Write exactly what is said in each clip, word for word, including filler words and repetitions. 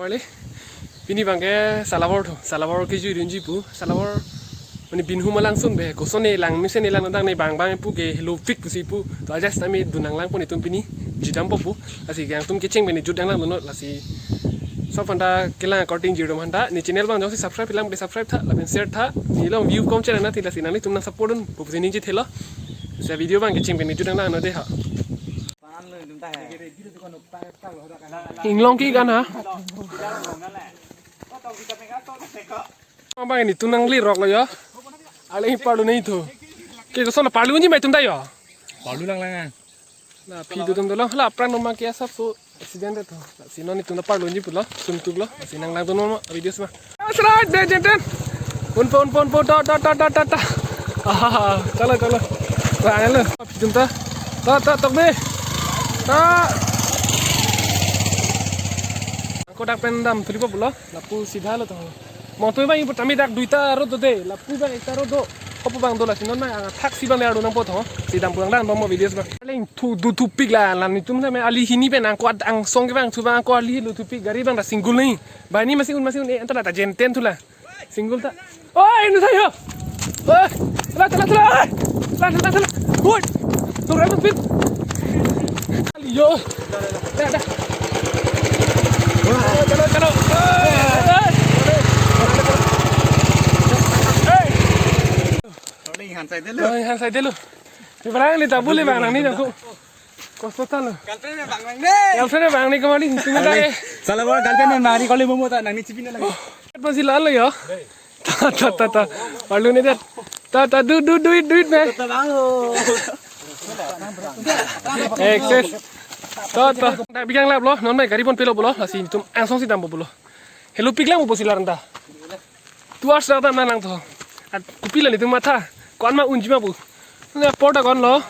Ale, pini abangke salabor tho, salabor kejui dunji pu, salabor mane binhum alangsun be, kosonne lang mesen ne lang dang ne bang bang pu ke helopik pusi pu, to aja sitame dun nanglang pon itum pini, judampo pu, lasi kangtum kecheng pen ne jut nanglang dunnon, lasi. Laso aphanta kelang according judam aphanta, ne channel abang jongsi subscribe lang, subscribe tha, lapen share tha, ne along view kom channel na thi lasi nanglitum nang support dunpo pusi ningje thelo, sa video abang kecheng pen ne jut nanglang non dei ha. Inglong ke-ik an ha. Abang netum nanglerok lo yo. Ale parlu nangthu. Ke koson parlu nangji ma itum ta yo. Parlu lang lang. La phi dodun dolo. La aphrang non ma ke asap so accident tho. Lasi non netum ta parlu nangji pulo. Sungtuk lo. Lasi nanglangdun non ma video sma. That's right, dei jenten. Unpo, unpo, unpo, ta, ta, ta, ta, ta, ta. Ah, chalo, chalo. Wah, halo. Phi atum ta. Ta, ta, tok dei. Ta. Angko dak pen damthu ripo pulo. Lapu sidha lo tho. Mongtoi abang ipu tame dak duita road do dei. Lapu abang ekta road do. Kopu abang do lasi non ma angthak si abang le ardu nangpo tho. Si dampo lang dam mo video sma. Leng thu duthupik la, la netum sitame ali hini pen angko ad-, angsong ke abang thu abang angko ali luthupik, gari abang ta single ni. Banghini masi un, masi un, eh, anta la ta jenten thu la. Single ta. Oi, nu thayo. Oi, thala, thala, thala. Oi. Thala, thala, thala. Oi. Tura tu pit. Aliyo. Da, da. Oi, chalo, chalo. Oi. Oi. Rolling hansai dulu. Oi, hansai dulu. Di barang ni tabule bang nangni jangku. Kosto ta lo. Girlfriend abang nang ne. Girlfriend abang ne kemari, tunggu dah, eh. Salabor girlfriend nang mari kali momo ta nangni chipin lagi. Masih lalu ya. Ta, ta, ta, ta. Parlu ne det. Ta, ta, du, du, duit, duit me. Ta bang ho. Excess. Ta, ta. Dak bikang lap lo, non mai gari pon pelo pulo, lasi netum angsong si dampo pulo. Helopik lang pusi la anta. Two hours dak ta nanglangthu. At kopi la netum matha. Ko-an ma unji ma pu. Ne apor ta ko-an lo.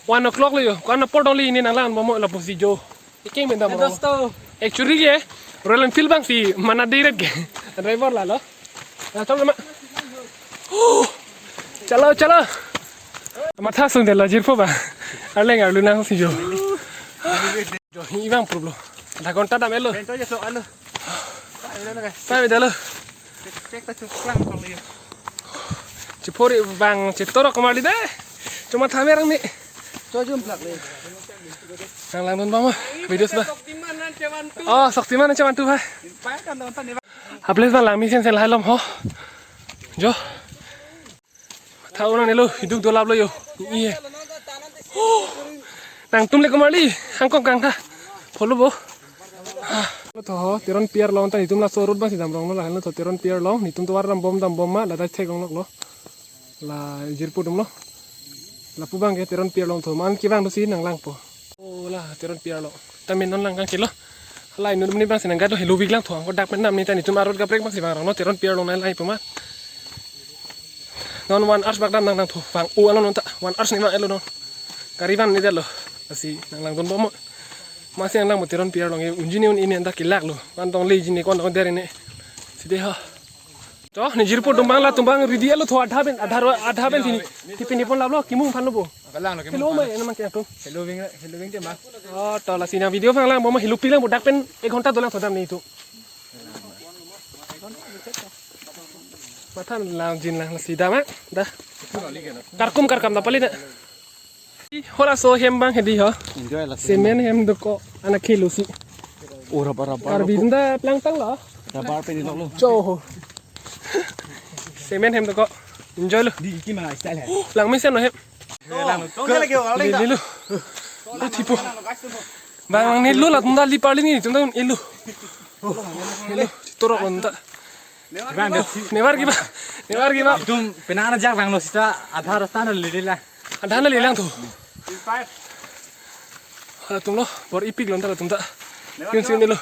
One o'clock lo yo. Ko-an apor tong le ne nanglang momo lapusi jo. Ikeng pen dam ro. Dosto. Actually ke Royal Enfield abang si mana deret ke. Driver la lo. La tong ma. Chalo, chalo. Matha sung de lo jirpo ba. Arleng arlu nangsi jo. Jo hi abang problem. Adha ghonta dam-et lo. Bento je so alo. Sai dalo. Cek ta chuklang kong liyo. Chipori bang chitorok kemali de. Choma thamer ni. Chojum plak le. Nanglangdun bang ma. Video sma. Shaktiman nang cheman tu. Oh, Shaktiman nang cheman tu hai. Inspire kan teman-teman. Aples bang langmesen sen lahai lom ho. Jo. Tha unang nelo, hiduk dolap lo yo. Iye. Nangtum le kemali, hangkong kangtha. Follow bo. Lo tho ho, Teron Pier along ta netum laso road abang si dam rong lo, la lo tho Teron Pier along, netum tovar dam bom dam bom ma, la dai thek rong lo. La jirpo atum lo. Lapu abang ke Teron Pier along tho, man ke abang dosi nanglangpo. Oh la, Teron Pier along. Ta min non lang kangchelo. Halai inut mini abang si nanggat do helopik lang tho. Ko dak pen dam ne ta netum a-road kaprek abang si vang rong lo Teron Pier along nang lai puma. Non one hours bak dam nanglangthu. Vang-o along non ta. One hours ne ma elo non. Gari van ne det lo. Lasi nanglangdun bom mo. Masi nanglang mo Teron Pier along unji ne un-e ne anta kelak lo. Van tong le ji ne ko-an tong der ne. Si dei ha. To, ne jirpo atum abang latum abang ready lo tho adha pen, adha ro, adha pen sini. Tipin tipon lap lo, kimung aphan lo bo. Kalang lo, kimung aphan lo. Hello, mai, ena mang kya to. Hello, wing, hello, wing te ma. Oh, to lasi nang video aphan lang, bo ma helopik lang, bo dak pen ek ghonta dolang tho dam netum. Matha lang jin lang lasi dam, ah, dah. Karkum karkam ta pali na. Halaso hem abang hedi ho. Enjoy la. Cement hem dokok anak kilo si. Oh, rubber, rubber. Karbi atum ta plangtang lo. Rubber pen ilok lo. Cho ho. Cement hem dokok. Enjoy lo. Di ki ma style hai. Langmesen lo hem. Lang. Kong lagi orang. Lilo. Lo tipo. Bang, bang, ne lo latum ta li parli ne, tum ta un-e lo. Lo, torok lo ta. Bang, nevar kiba. Nevar kiba. Itum penang na jak bang lo sita adha rasta na lele la. Adha na lelang tho. Latum lo, bor-ipik lo ta latum ta. Yun sin lo.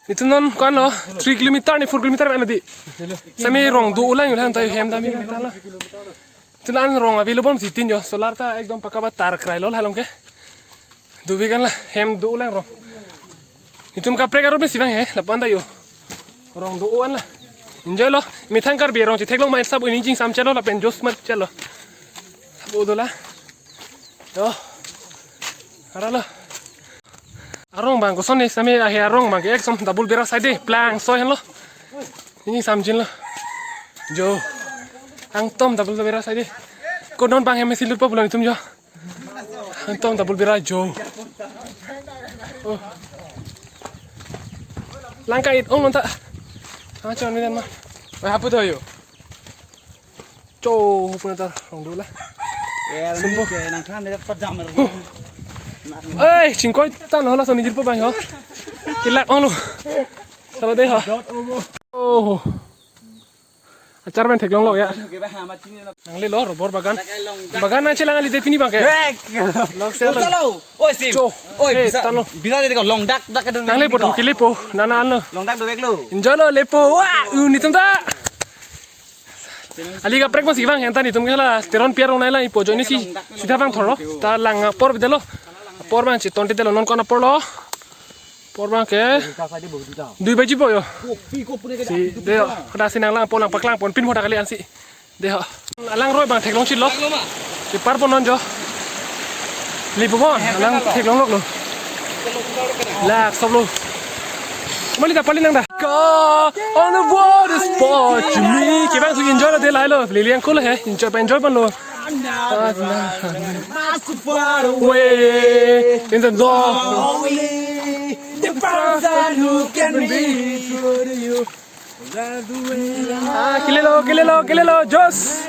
Itum non ko-an lo, three kilometer ne four kilometer ma lo di. Sami rong do ulang ulang ta hem dam ta la. Tulan rong ave lo bom si tin jo, solar ta ekdom pakka ba tar krai lo halong ke. Dubi kan la, hem do ulang rong. Itum kaprek a-road mesi bang he, lapu-an ta yo. Rong do-o an la. Enjoy lo, methang Karbi arong chetheklong ma sap uni jingsam chalo lapen juice mat chalo. Sap-o do la. Yo. Ara lo. Arong abang koson ni sami ahe arong abang ke eksom double bera sai de plang soi henlo. Ini samjin lo. Jo. Angtum double bera sai de. Konon abang hem si lupa pulang itum jo. Angtum double bera jo. Oh. Langka it ong nonta. Ah, chon ni dan ma. Oi, hapu to yo. Cho, puna ta rong dola. Sumpo. Eh, chingkoi tan hola soni jirpo bang ho. Kelak onglo. Sala de ho. Oh. Achar pen theklonglo ya. Nanglelo rubber bagan. Bagan nangchelang kali de pini abang ke. Lok selo. Oi, sim. Cho. Oi, eh, bisa. Talo. Bisa de ko long dak dak ke dun. Nanglepo, tong kelepo. Nana ano. Long dak dovek lo. Enjoy lo lepo. Wah, uni tum ta. Ali kaprek masi abang, anta netum ke hala Teron Pier arong nai lang ipo ajoine si sita abang thorlo. Ta lang apor bidelo. Apor abang cheton te delo non ko-an apor lo. Apor abang ke dui baji po yo. Si de yo, kada si nanglang apor lang paklang pon pin hoda kali ansi. De ho. Alang roi abang theklong chitlo. Chepar pon non jo. Lipo pon, alang theklong loklo. Lak soplo. Mali ta pali nang da. Ka on the water spot to me. Kevang su enjoy lo de lailo. Lili angkul he. Enjoy pa enjoy pon lo. Away in the dark. The person who can be true to you. Ah, kelelo, kelelo, kelelo, Josh.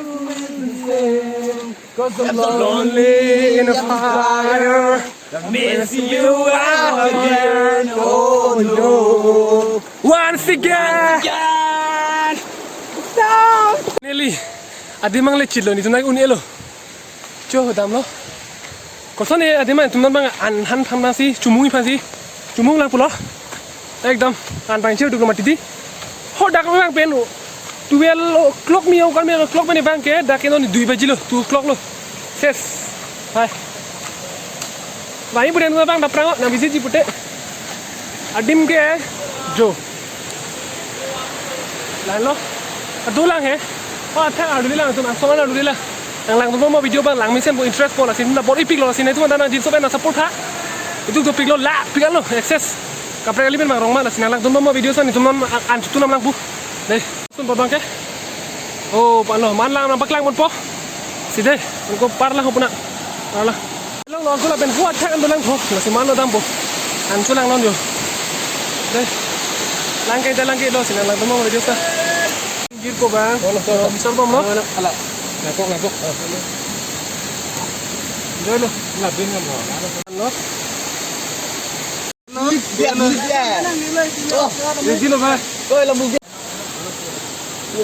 Cause I'm lonely in a fire. Miss you again, oh no. Once again. Nelly, adim mangle chitlo, netum nang un-elo. Cho damlo. Koson he adim nangtum non abang an han phan si, chumung phan si. Chumung lang pulo. Ekdam an phan chir duklo mati di. Ho dak abang pen twelve o'clock mi o kan mi o'clock pen abang ke dak ke non dui baji lo, two o'clock lo. Ses. Hai. Bang pute nang abang dapprang nang visit ji pute. Adim ke jo. Lahenlo. Adulang he. Oh, athak adulang, atum angsong adulang. Nang langdunbom mo video abang lang mesen po interest po lasi nang bor-ipiklo lasi netum anta nang jinso pen nang support tha. Itum dopiklo la pikanlo access. Kaprek kali pen bang rong ma lasi nang langdunbom mo video sa netum non an chutu nam lang pu. Dei. Sun po abang ke. Oh, palo man lang nang paklang pon po. Si dei, ko par lang ho puna. Par lang. Langlo angkul lapen hu athak an dolang tho. Lasi man lo dampo. An chulang non jo. Dei. Lang ke da lang ke lo si nang langdunbom video sa. Jirpo abang. Oh, lo, lo. Bisor bom lo. Lo, lo. Ala. Lapok, lapok. Oh. Enjoy lo. Labin kan lo. Lo. Lo. Lo. Lo. Lo. Lo.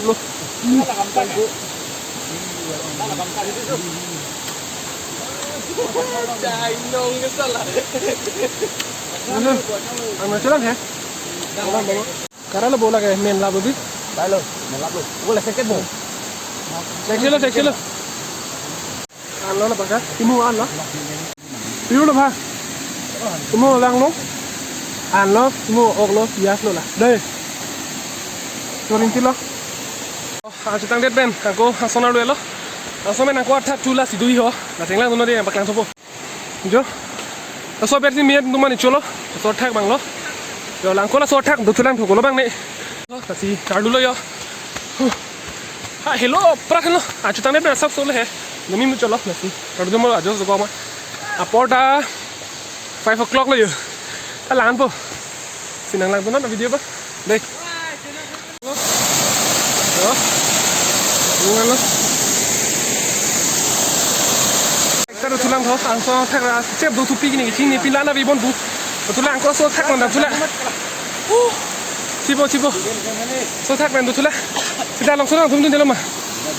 Lo. Ano, ano siya lang, he? Kara lo bola ke main lab bi. Bai lo, main lab lo. Bola second mo. Check silo, check silo. Anlo na baka, imu anlo. Piu lo ba. Imu lang lo. Anlo, imu ok lo, pias lo la. Dei. Turin ti lo. Ang chutang det pen, angko angsong arlo lo. Angsong pen angko atha thula si dui ho. Na thenglang tuno de, paklang sopo. Jo. Laso ber si miet numan icholo. Laso thak bang lo. Jo, langko laso thak dothulang thoklo bang ne. Kasi chardu lo jo. Ha, hello, prak hello. Ang chutang det pen asap solo he. Nami mu cholo, kasi. Chardu mo ajo so ma. Apor ta five o'clock lo jo. Ta lang po. Si nang lang tuno na video ba. Dei. Lo. Lo. Bunga lo. Ekta dothulang tho, angso thak ra, chep dothupi kini, kini pin la na bi bon bu. Dothulang ko so thak man dothulang. Uh. Chibo, chibo. So thak man dothulang. Sita langso nangtum dun delo ma.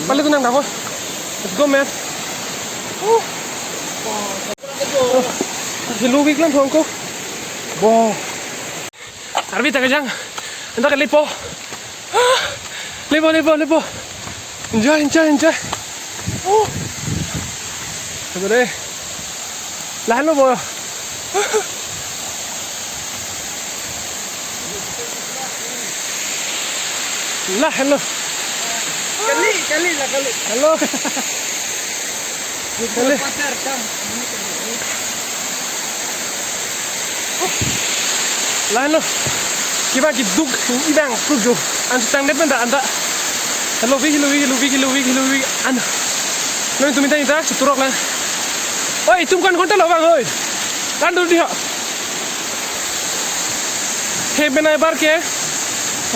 Pale tu nang dako. Let's go, man. Uh. Hello, week lang thong ko. Bo. Arbi ta kejang. Anta ke lepo. Lepo, lepo, lepo. Enjoy, enjoy, enjoy. Oh. Sabar deh. Lahan lo, bo. Lahan lo. Kali, kali lah, kali. Halo. Kali. Pasar, Kang. Lahenlo. Kiba kiduk ibang krujo. An tangdet pen ta anta. Helo vi, helo vi, helo vi, helo vi, helo vi. An. Lalu tum minta ita seturok lang. Oi, tum kan konta lo bang, oi. Kan dulu dia. He benai bar ke.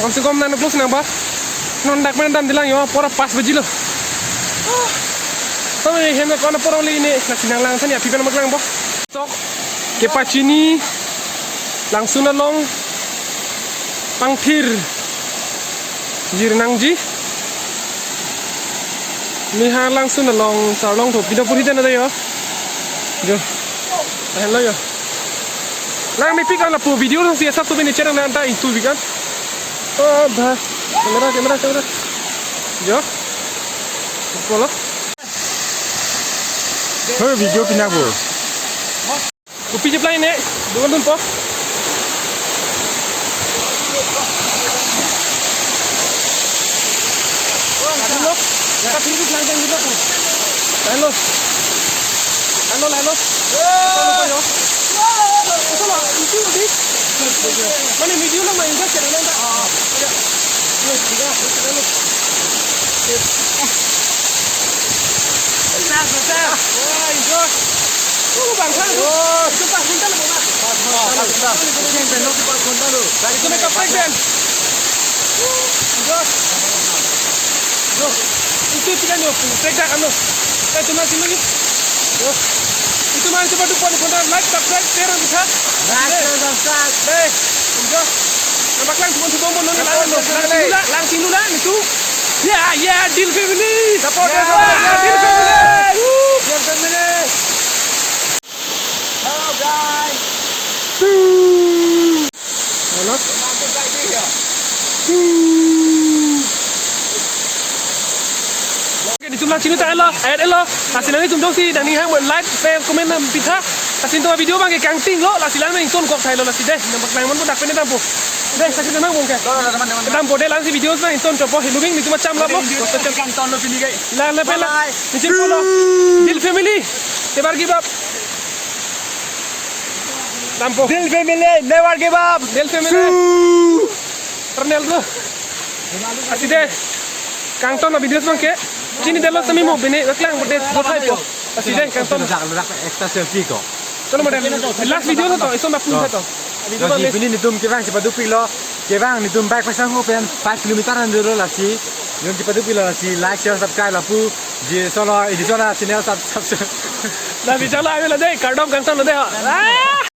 Kom se kom nang close nang ba. Non dak pen dam dilang yo, pora pas baji lo. Tame hem ko na porong le ne, na sinang lang than ya pipan mak lang bo. Tok kepachini Langsun along pangthir jirnangji. Niha Langsun along sarlong tho pino puri tena yo. Jo. Hello yo. Lang mepik an lapu video lang si asap tu bini cherang nang ta itu bikan. Oh, bah. Kamera, kamera, kamera. Jo. Polo. Her video pinabo. Kopi je play ne. Dungan dun po. Hello. Hello. Hello, hello. Hello, hello. Mana video lang main ka channel lang ka. Yes, yes, yes. Wah, enjoy. Oh, bang, bang. Oh, sumpah, minta lu, Bang. Itu makeup break, Ben. Enjoy. Yo. Itu tiga nyo, break dah, anu. Eh, itu masih lagi. Yo. Itu mah, itu baru buat konten, like, subscribe, share, bisa. Like, share, subscribe. Eh, enjoy. Nampak lang, cuma sebong, sebong, noni lang, lang, lang, lang, itu. Ya, ya, Dil Family. Support ya, ya, support ya. Dil Family. Woo. Dil Family. Hello, guys. Hello. Oke, di jumlah sini tak elo, ayat elo. Lasi nangtum jongsi nangning hang like, share, comment nam pitha. Lasi nangtum video bang ke kangting lo, lasi lang nangtum kok thai lo lasi deh. Nampak lang man pun dak pen dampo. Deh, lasi nang bong ke. Dampo deh, lasi video nangtum copo hiluming nangtum macam lo. Kangton lo pini kai. Lang lepe lang. Bye. Nisi polo. Dil Family. Tebar give up. Dampo. Dil Family, never give up. Dil Family. Su. Ronaldo. Lasi deh. Kangton lo video bang ke. Sini deh lo sami mo bini, weklang bude bothai po. Lasi deh, kangton. Dak, dak, extra selfie ko. Chalo, madam. Last video to, isom apun to. Video. Lasi bang pini nangtum kevang chepaduk pilo. Kevang nangtum bike pasang ko pen five kilometer an dolo lasi. Nangtum chepaduk pilo lasi like, share, subscribe lapu. Ji solo, ji solo channel sub-, subscribe. Lasi chalo, ayo la deh, kardom kangton lo deh. Ah!